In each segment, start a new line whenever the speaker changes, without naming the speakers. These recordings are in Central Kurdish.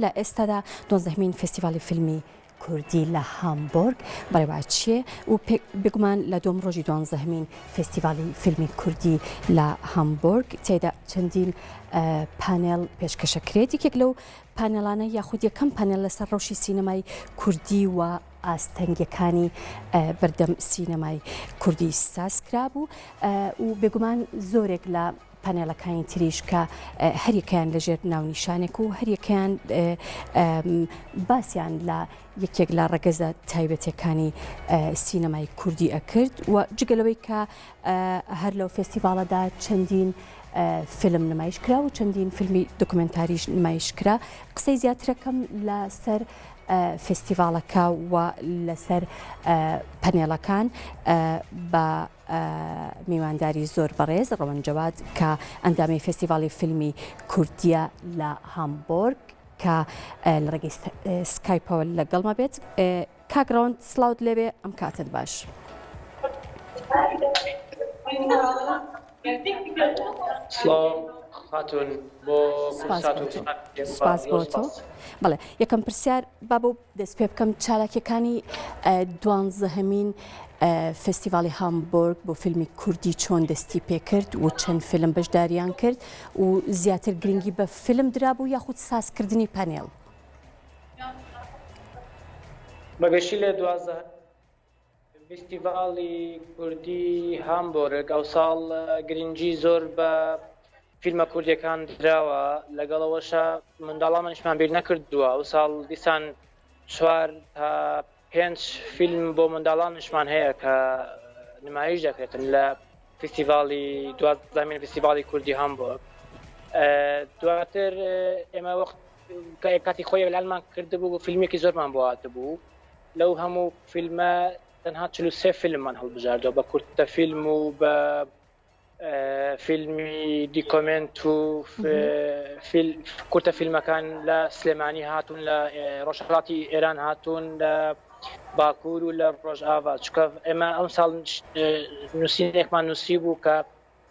لە ئێستادا دوانزەهەمین فێستیڤاڵی فیلمی کوردی لە هامبۆرگ بەڕێوەئەچێ و بێگومان لە دووەم ڕۆژی دوانزەهەمین فێستیڤاڵی فیلمی کوردی لە هامبۆرگ تێدا چەندین پانێل پێشکەشەکرێت یەکێک لەو پانێڵانە یاخود یەکەم پانێل لەسەر ڕەوشی سینەمای کوردی و ئاستەنگیەکانی بەردەم سینەمای کوردی ساز کرابوو و بێگومان زۆرێک لە پانێڵەکانی تریش کە هەریەکەیان لەژێر ناونیشانێک و هەریەکەیان باسیان لە یەکێک لە ڕەگەزە تایبەتەکانی سینەمای کوردی ئەکرد و جگە لەوەی کە هەر لەو فێستیڤاڵەدا چەندین فیلم نمایش کرا و چەندین فیلمی دۆکمنتاریش نمایش کرا قسەی زیاترەکەم لەسەر فێستیڤاڵەکە و لەسەر پەنێڵەکان بە میوانداری زۆر بەڕێز ڕەوەند جەواد کە ئەندامی فێستیڤاڵی فیلمی کوردیە لە هامبۆرگ کە لە ڕێگەی سکایپەوە لەگەڵمە بێت کاک ڕەوەند سڵاوت لێبێ ئەم کاتت باش.
سڵاو خاتون بۆ
سپاس بۆ تۆ سپاس بۆ تۆ بەڵێ یەکەم پرسیار با بۆ دەست پێ بکەم چالاکیەکانی دوانزەهەمین فستیڤالی هامبۆرگ بۆ فیلمی کوردی چۆن دەستی پێکرد و چەند فیلم بەشداریان کرد و زیاتر گرنگی بە فیلم درابوو یاخود سازکردنی پانێڵ؟
بەگشتی لە دوازدە فیستیڤاڵی کوردی هامبۆرگ ئەوساڵ گرنگی زۆر بە فیلمە کوردیەکان دراوە، لەگەڵ ئەوەشا منداڵامانیشمان بیر نەکردووە، ئەوساڵ دیسان چوار تا پێنج فیلم بۆ منداڵانیشمان هەیە کە نمایش دەکرێتن لە فیستیڤاڵی دوازدەمین فیستیڤاڵی کوردی هامبۆرگ. دواتر ئێمە وەخت کاتی خۆی ئیعلانمان کردبوو فیلمێکی زۆرمان بۆ هاتبوو لەو هەموو فیلمە تەنها 43 فیلممان هەڵبژاردەوە بە کورتە فیلم و بە فیلمی دیکۆمنت و کورتە فیلمەکان لە سلێمانی هاتوون لە ڕۆژهڵاتی ئێران هاتوون لە باکوور و لە ڕۆژئاوا چکە ئێمە ئەم ساڵ نووسینێکمان نووسی بوو کە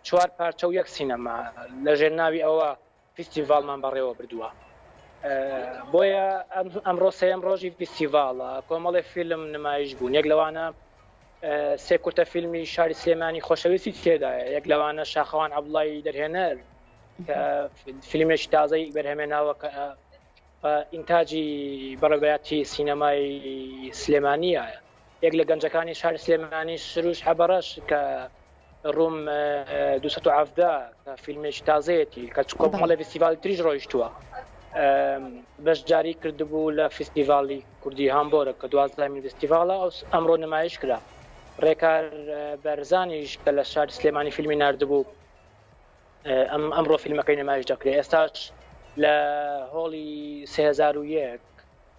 چوار پارچە و یەک سینەما لەژێر ناوی ئەوە فیستیڤاڵمان بەڕێوە بردووە. بۆیە ئەمڕۆ سێیەم ڕۆژی فیستیڤاڵە، کۆمەڵێ فیلم نمایش بوون، یەک لەوانە سێ کورتە فیلمی شاری سلێمانی خۆشەویستی تێدایە، یەک لەوانە شاخەوان عەبدوڵای دەرهێنەر کە فیلمێکی تازەی بەرهەمێناوە کە ئینتاجی بەڕێوەبەرایەتی سینەمای سلێمانییە. یەک لە گەنجەکانی شاری سلێمانی سروش حەبەڕەش کە ڕوم 217 کە فیلمێکی تازەیەتی کە کۆمەڵی فیستیڤالی تریش ڕۆیشتووە بەشداری کردبوو لە فیستیڤالی کوردی هامبۆرگ کە دوازدەهەمین فیستیڤاڵە ئەو ئەمڕۆ نمایش کرا ڕێکار بەرزانیش کە لە شاری سلێمانی فیلمی ناردبوو ئەم ئەمڕۆ فیلمەکەی نمایش دەکرێت ئێستاش لە هۆڵی 3001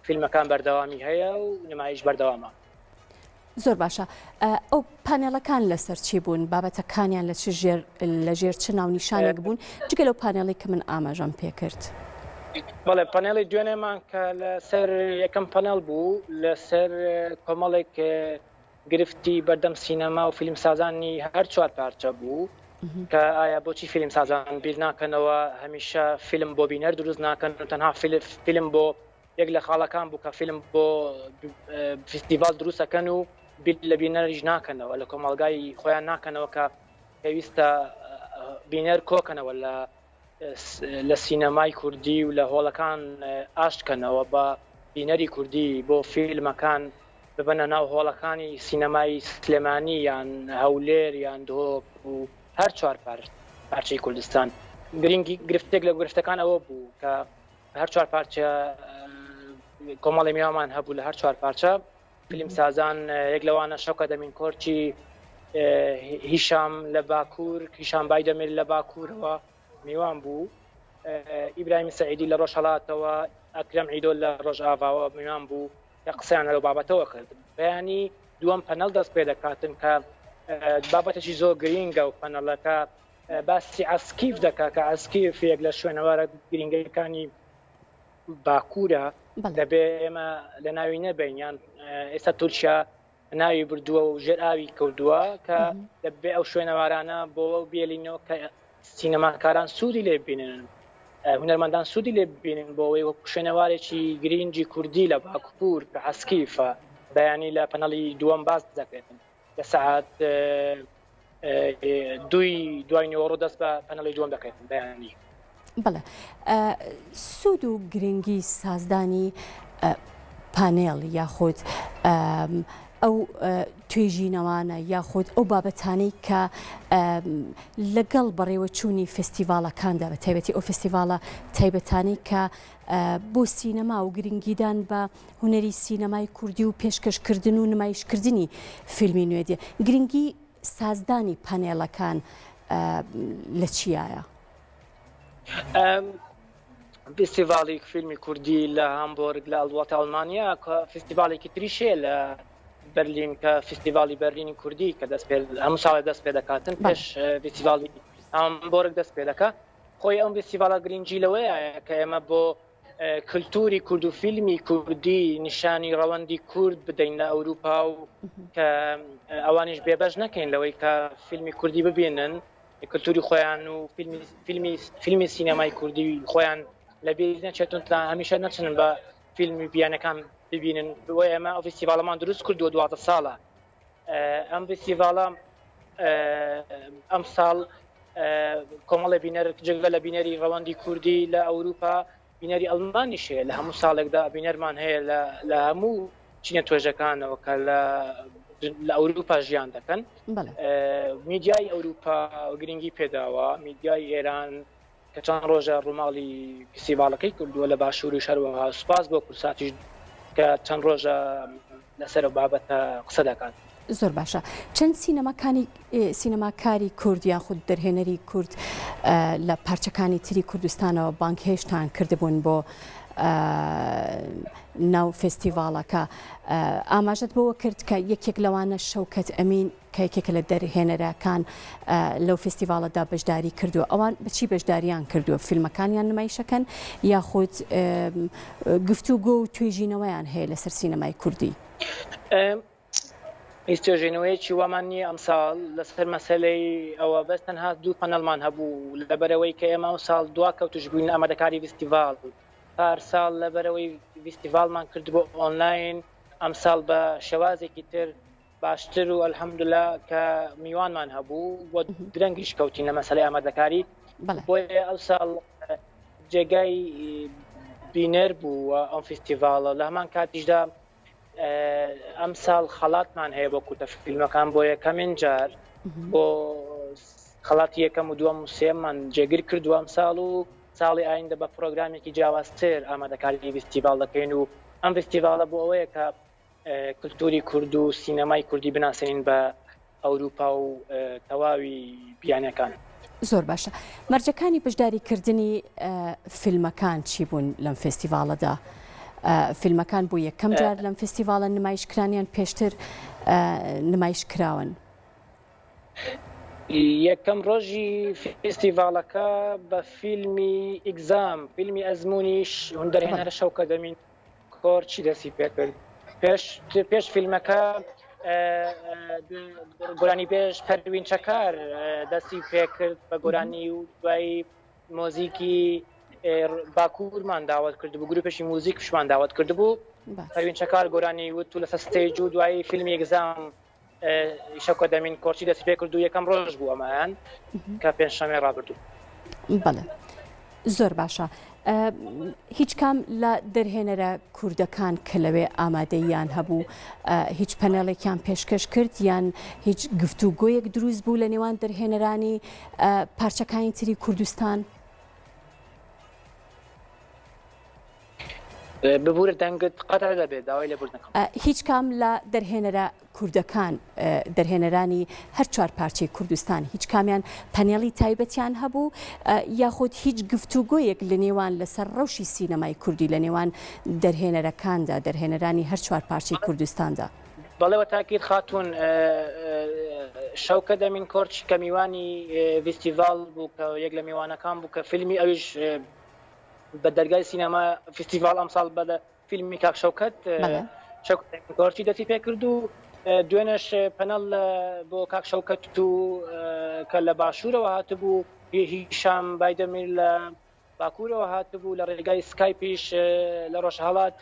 فیلمەکان بەردەوامی هەیە و نمایش بەردەوامە.
زۆر باشە ئەو پانێڵەکان لەسەر چی بوون بابەتەکانیان لە چ ژێر لە ژێر چ ناونیشانێک بوون جگە لەو پانێڵی کە من ئاماژەم پێکرد؟
بەڵێ پانێڵی دوێنێمان کە لەسەر یەکەم پانێڵ بوو لەسەر کۆمەڵێک گرفتی بەردەم سینەما و فیلمسازانی هەر چوار پارچە بوو کە ئایا بۆچی فیلمسازان بیر ناکەنەوە هەمیشە فیلم بۆ بینەر دروست ناکەن و تەنها فیلم بۆ یەک لە خاڵەکان بوو کە فیلم بۆ فیستیڤال دروستەکەن و بیر لە بینەریش ناکەنەوە لە کۆمەڵگای خۆیان ناکەنەوە کە پێویستە بینەر کۆکەنەوە لە لە سینەمای کوردی و لە هۆڵەکان ئاشتکەنەوە بە بینەری کوردی بۆ فیلمەکان ببەنە ناو هۆڵەکانی سینەمای سلێمانی یان هەولێر یان دهۆک و هەر چوار پارچەی کوردستان گرنگی گرفتێک لە گرفتەکان ئەوە بوو کە هەر چوار پارچە کۆمەڵی میوامان هەبوو لە هەر چوار پارچە فیلمسازان یەک لەوانە شەوکە دەمین کۆرچی هیشام لە باکوور هیشام بایدەمیر لە باکوورەوە میوان بوو ئیبراهیم سعیدی لە ڕۆژهڵاتەوە ئەکرەم عیدۆ لە ڕۆژئاڤاوە میوان بوو کە قسەیان لەو بابەتەوە کرد بەیانی دووەم پەنەڵ دەست پێ دەکاتن کە بابەتێکی زۆر گرینگە و پەنەڵەکە باسی ئەسکیف دەکا کە ئەسکیف یەک لە شوێنەوارە گرینگەکانی باکوورە دەبێ ئێمە لە ناوی نەبین یان ئێستا تورکیا ناوی بردووە و ژێر ئاوی کردووە کە دەبێ ئەو شوێنەوارانە بۆ بێلینەوە کە سینەماکاران سوودی لێ بینن. هونەرمەندان سوودی لێ ببینن بۆ ئەوەی وەکو شوێنەوارێکی گرینگی کوردی لە باکوور کە حەسکیفە بەیانی لە پەنەڵی دووەم باس دەکرێتن لە سەعات دووی دوای نیوەڕۆ دەست بە پەنەڵی دووەم دەکرێتن بەیانی.
بەڵێ سوود و گرنگی سازدانی پانێڵ یاخود ئەو توێژینەوانە یاخود ئەو بابەتانەی کە لەگەڵ بەڕێوەچوونی فستیڤاڵەکاندا بە تایبەتی ئەو فستیڤاڵە تایبەتانەی کە بۆ سینەما و گرنگیدان بە هونەری سینەمای کوردی و پێشکەشکردن و نمایشکردنی فیلمی نوێ دێ گرنگی سازدانی پانێڵەکان لە چیایە؟
فیستیڤاڵی فیلمی کوردی لە هامبۆرگ لە وڵاتی ئەڵمانیا کە فیستیڤاڵێکی تریش هەیە لە بەرلین کە فیستیڤاڵی بەرلینی کوردی کە دەست پێ هەموو ساڵێ دەست پێ دەکاتن پێش فیستیڤاڵی هامبۆرگ دەست پێ دەکا خۆی ئەم فیستیڤاڵە گرنگی لەوەیە کە ئێمە بۆ کللتوری کورد و فیلمی کوردی نیشانی ڕەوەندی کورد بدەین لە ئەوروپا و کە ئەوانیش بێبەش نەکەین لەوەی کە فیلمی کوردی ببینن کلتوری خۆیان و فیلمی فیلمی فیلمی سینەمای کوردی خۆیان لەبیر نەچێتون تا هەمیشە نەچن بە فیلمی بیانەکان ببینن بۆ ئێمە ئەو فیستیڤاڵەمان دروست کردووە دوازدە ساڵە ئەم فیستیڤاڵە ئەم ساڵ کۆمەڵی بینەر جگە لە بینەری ڕەوەندی کوردی لە ئەوروپا بینەری ئەڵمانیش هەیە لە هەموو ساڵێکدا بینەرمان هەیە لە هەموو چینە توێژەکانەوە کە لە لە ئەوروپا ژیان دەکەن میدیای ئەوروپا گرنگی پێداوە میدیای ئێران کە چەند ڕۆژە ڕووماڵی فیستیڤاڵەکەی کردووە لە باشووری شەروەها سوپاس بۆ کورساتیش کە چەند ڕۆژە لەسەر ئەو بابەتە قسە دەکات.
زۆر باشە چەند سینەماکانی سینەماکاری کورد یاخود دەرهێنەری کورد لە پارچەکانی تری کوردستانەوە بانگهێشتان کردبوون بۆ ناو فێستیڤاڵەکە ئاماژەت بەوە کرد کە یەکێک لەوانە شەوکەت ئەمین کە یەکێکە لە دەرهێنەرەکان لەو فێستیڤاڵەدا بەشداری کردووە ئەوان بەچی بەشداریان کردووە فیلمەکانیان نمایشەکەن یاخود گفتوگۆ و توێژینەوەیان هەیە لەسەر سینەمای کوردی؟
هیچ توێژینەوەیەکی وامان نییە ئەمساڵ لەسەر مەسەلەی ئەوە بەس تەنها دوو پەنەڵمان هەبوو لەبەرەوەی کە ئێمە ئەوساڵ دواکەوتوش بووین ئامادەکاری ڤیستیڤاڵ پارساڵ لەبەرەوەی ڤیستیڤاڵمان کردبوو ئۆنلاین ئەمساڵ بە شێوازێکی تر باشتر و الحمدللە کە میوانمان هەبوو و درەنگیش کەوتین لە مەسەلەی ئامادەکاری بۆیە ئەو ساڵ جێگای بینەر بوو و ئەم فیستیڤاڵە لە هەمان کاتیشدا ئەم ساڵ خەڵاتمان هەیە بۆ کورتە فیلمەکان بۆ یەکەمین جار بۆ خەڵاتی یەکەم و دووەم و سێمان جێگیر کردووە ئەم ساڵ و ساڵی ئایندە بە پرۆگرامێکی جیاوازتر ئامادەکاری فیستیڤاڵ دەکەین و ئەم فیستیڤاڵە بۆ ئەوەیە کە کلتوری کورد و سینەمای کوردی بناسێنین بە ئەوروپا و تەواوی بیانەکان.
زۆر باشە مەرجەکانی بەشداری کردنی فیلمەکان چی بوون لەم فێستیڤاڵەدا؟ فیلمەکان بۆ یەکەم جار لەم فێستیڤاڵە نمایش کران یان پێشتر نمایش کراون؟
یەکەم ڕۆژی فێستیڤاڵەکە بە فیلمی exam فیلمی ئەزموونیش دەرهێنەرە شەوکەت ئەمین کۆرچی دەستی پێکرد پێش پێش فیلمەکە گۆرانی بێژ پەروین چەکار دەستی پێکرد بە گۆرانی و دوایی مۆزیکی باکوورمان داوت کردبوو گروپێکی موزیکشمان داوت کردبوو پەروین چەکار گۆرانی وت و لەسەر stage و دوایی فیلمی exam شەوکەت ئەمین کۆرچی دەستی پێ کرد و یەکەم ڕۆژ بوو ئەمەیان کە پێنجشەممەی ڕابردوو.
بەڵێ زۆر باشە هیچ کام لە دەرهێنەرە کوردەکان کە لەوێ ئامادەییان هەبوو هیچ پەنێڵێکیان پێشکەش کرد یان هیچ گفتوگۆیەک دروست بوو لە نێوان دەرهێنەرانی پارچەکانی تری کوردستان؟
ببورە دەنگت قەتع دەبێت داوای لێبوردن دەکەم.
هیچ کام لە دەرهێنەرە کوردەکان دەرهێنەرانی هەر چوار پارچەی کوردستان هیچ کامیان پەنێڵی تایبەتیان هەبوو یاخود هیچ گفتوگۆیەک لە نێوان لەسەر ڕەوشی سینەمای کوردی لە نێوان دەرهێنەرەکاندا دەرهێنەرانی هەر چوار پارچەی کوردستاندا؟
بەڵێ وە تاکید خاتوون شەوکەت ئەمین کۆرچ کە میوانی ڤیستیڤاڵ بوو کە یەک لە میوانەکان بوو کە فیلمی ئەویش بە دەرگای سینەما فیستیڤاڵ ئەمساڵ بە فیلمی کاک شەوکەت شەوکەت دەستی پێکرد و دوێنێش پەنەڵ بۆ کاک شەوکەت و کە لە باشوورەوە هاتبوو هیشام بایدەمیر لە. باکوورەوە هاتبوو لە ڕێگای سکایپیش لە ڕۆژهەڵات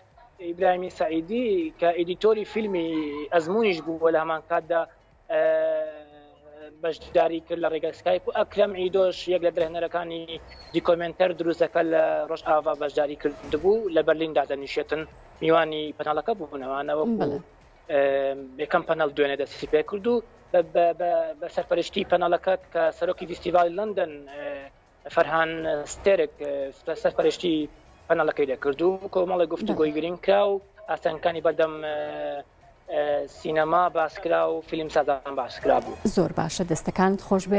ئیبراهیمی سەعیدی کە ئیدیتۆری فیلمی ئەزموونیش بوو لە هەمان کاتدا بەشداری کرد لە ڕێگای سکایپ و ئەکرەم عیدۆش یەک لە دەرهێنەرەکانی دیکۆمێنتەر دروستەکە لە ڕۆژئاڤا بەشداری کردبوو لە بەرلین دادەنیشێتن میوانی پەنەڵەکە بوون ئەوانە وەکو یەکەم پەنەڵ دوێنێ دەستی پێ کرد و بە سەرپەرشتی پەنەڵەکە کە سەرۆکی فیستیڤالی لەندەن فەرهان ستێرک سەرپەرشتی پەنەڵەکەی دەکرد و کۆمەڵی گفتوگۆی گرنگ کرا و ئاستەنگەکانی بەردەم سینەما باسکرا و فیلم سازان باسکرا بوو.
زۆر باشە دەستەکانت خۆشبێ.